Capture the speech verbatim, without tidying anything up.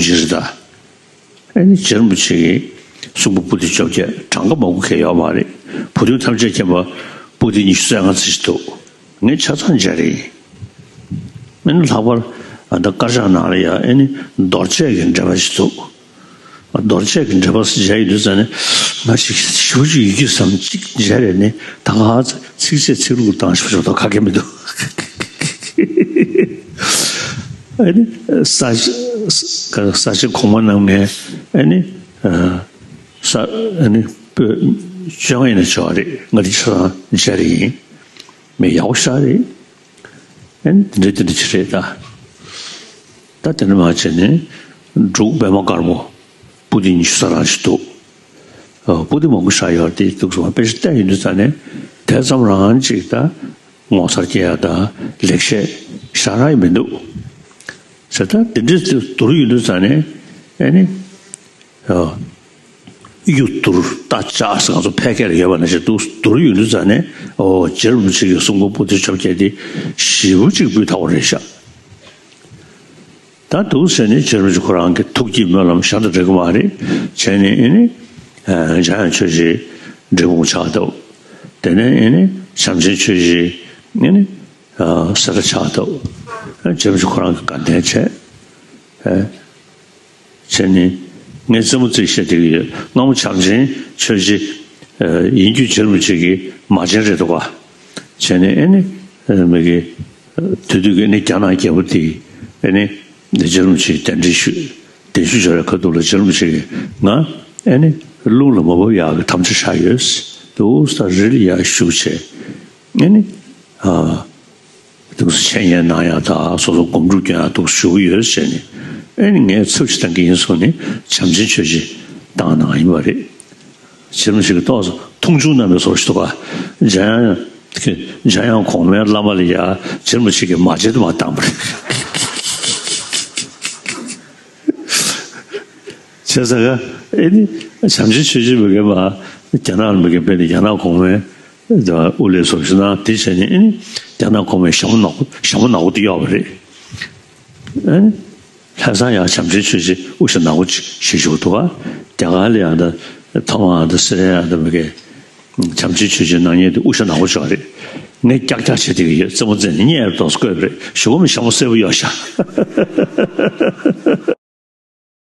ཇི་རེད་ད། ཨེ་ནི་རྗེ་རིན་པོ་ཆེ་གི་གསུང་འབུམ་པོ་ཏི་བཅོ་བརྒྱད་གྲངས་ཀ་མང་པོ་གང་ཡོད་མ་རེད། བུ་སྟོན་ཐམས་ཅད་མཁྱེན་པ་པོ་ཏི་ཉི་ཤུ་རྩ་ལྔ་ཙམ་ཞིག་འདུག་ངས་ཆ་ཚང་མཇལ་རེད་ཡིན། ཨེ་ནི་ལྷག་པར་ཨ་ད་དཀར་ཆག་ནང་ལ་ཡ་ཨེ་ནི་རྡོར་གཅལ་གྱི་འགྲེལ་པ་ཞིག་འདུག་རྡོར་གཅལ་གྱི་འགྲེལ་པ་ཞིག་མཇལ་ཡོང་དུས་ཙ་ནས་ང་ཞིག་ཞིབ་ཅིག་ཡིད་ཀྱི་བསམ་གཅིག་མཇལ་རེད་ནི་ད་ག་ཚིག་བཅད་ཚིག་ལྷུག་བཏང་ཞིག་ཞོག་ད་ག་གེ་མི་འདུག་ཨ་ནི་ས་ས་ཆེན་གོང་མ་རྣམ་ལྔའི་ཨ་ནི་ས་ཨ་ནི་པོད་བཅོ་ལྔ་ཡིན་ན་ཆོག་རེད། ང་འདི་ཆ་ཚང་མཇལ་རེད་ཡིན། མི་ཡག་པོ་ཞེ་དྲག་རེད། ཨ་ནི་དེ་འདྲ་དེ་འདྲ་ཅིག་རེད་ད། ད་དེ་འདྲ་མ་བྱས་ནས་འབྲུག་པད་མ་དཀར་མོ་པོ་ཏི་ཉི་ཤུ་རྩ་གྲངས་ཤིག་འདུག་ཨ་པོ་ཏི་མང་པོ་ཞིག་ཡོད་རེད་དེ་འདུག་སོང་དཔེ་ཆ་བལྟས་ཡོང་དུས་ཙ་ནས་དེ་ཙམ་རང་ཅིག་ད་ངོ་མཚར་སྐྱེ་ཡ་ད་ལེགས་བཤད་ཞེ་དྲག་ཡང་མི་འདུག་ཟེར་ད་དེ་འདྲ་བསྡུར་ཡོང་དུས་ཙ་ནས་ཨ་ནི། གཡུ་དུར་རྟ་ལྕག་ཟེར་ང་ཚོ་ཕལ་སྐད་ལ་ཡོད་པ་ནང་བཞིན་འདུག་དུར་ཡོད་དུས་ཙ་ནས་ཨོ་རྗེ་རིན་པོ་ཆེ་གི་གསུང་འབུམ་པོ་ཏི་བཅོ་བརྒྱད་འདི་ཞེ་པོ་ཅིག་སྤུས་དག་པོ་རེད་ཤག་ད་འདུག་ཟེར་ནས་རྗེ་རིན་པོ་ཆེ་ཁོ་རང་གི་ཐུགས་ཀྱི་སྨོན་ལམ་གཞན་དང་འབྲེལ་གི་མ་རེད། བྱས་ནས་ཨེ་ནི་འཇམ་དབྱངས་ཆོས་རྗེ་འབྲས་སྤུངས་ཆགས་འདུག་དེ་ནས་ཨེ་ནི་བྱམས་ཆེན་ཆོས་རྗེ་ཨེ་ནི་སེ་ར་ཆགས་འདུག་རྗེ་རིན་པོ་ཆེ་ཁོ་རང་གི་དགའ་ལྡན་བྱས། བྱས་ནས་ངས་རྩེད་མོ་རྩེ་བཤད་བསྡད་ཀྱི་ཡོད། སྔ་མོ་བྱམས་ཆེན་ཆོས་རྗེ་ཡིན་རྒྱུ་རྗེ་རིན་པོ་ཆེ་གི་མ་བྱན་རེད་འདུག་ག་བྱས་ནས་ཨེ་ནི་མི་གི་དེ་དུས་ཀྱི་ནི་རྒྱ་ནག་རྒྱལ་པོ་དེ་ཨེ་ནི་རྗེ་རིན་པོ་ཆེ་གདན་འདྲེན་ཞུས། གདན་ཞུ་བྱས་པའི་ཁ་ཐུག་ལ་རྗེ་རིན་པོ་ཆེ་གིས་ང་ཨེ་ནི་རླུང་ལ་མ་བབས་ཡག་གི་དམ་བཅའ་བཞག་ཡོད། དུ་ས་རི་ལ་ཡར་བཞུགས་བྱས་ཨེ་ནི་ཨ། འདུག་སེ་འཆད་ཉན་གནང་ཡག་དང་སོ་སོ་སྒོམ་སྒྲུབ་སྐྱོན་ཡག་འདུག་ཞུ་གི་ཡོད་ཟེར་ནས་ཨེ་ནི་ངས་ཚབ་ཞིག་བཏང་གི་ཡིན་གསུངས་ནས་བྱམས་ཆེན་ཆོས་རྗེ་བཏང་གནང་ཡིན་པ་རེད། ཕྱི་མི་ཞིག་གིས་ཏོག་ཙམ་མཐོང་ཆུང་གནང་བའི་བཟོ་ཞིག་འདུག་ག་འཇམ་དབྱངས་འཇམ་དབྱངས་གོང་མའི་བླ་མ་ལ་ཡ་རྗེ་རིན་པོ་ཆེ་གིས་མ་བྱན་དུ་མ་བཏང་བ་རེད། བྱས་ཙང་ཨེ་ནི་བྱམས་ཆེན་ཆོས་རྗེ་མི་དགེ་མ་རྒྱ་ནག་ལ་མི་དགེ་འཕེལ་ནས་རྒྱ་ནག་གོང་མའི་དབུ་ལས་སོགས་ཞུ་ན་དེ་བྱས་ནས་ཨེ་ནི་རྒྱ་ནག་གོང་མའི་ཞྭ་མོ་ནག་པོ་ཞྭ་མོ་ནག་པོ་དེ་གཡོགས་པ་རེད། ཨེ་ནི་ལྷ་བཟང་ཡང་བྱམས་ཆེན་ཆོས་རྗེ་དབུ་ཞྭ་ནག་པོ་ཞིག་བཞུགས་འདུག་ག་རྒྱ་གར་ལ་ཡང་ད་ཐའེ་ཝན་ཡང་ད་སི་རི་ཡ་ཡང་ད་མི་དགེ་བྱམས་ཆེན་ཆོས་རྗེ་གནང་མཁན་དེ་དབུ་ཞྭ་ནག་པོ་ཞིག་རེད། ངས་ཀྱག་ཀྱག་བྱེད་བསྡད་ཀྱི་ཡོད། རྩེད་མོ་རྩེ་ནས་གཉེར་རྡོག་བརྐོས་པ་རེད། ཞྭ་མོ་ཞྭ་མོ་སེར་པོ་གཡོགས་ཤག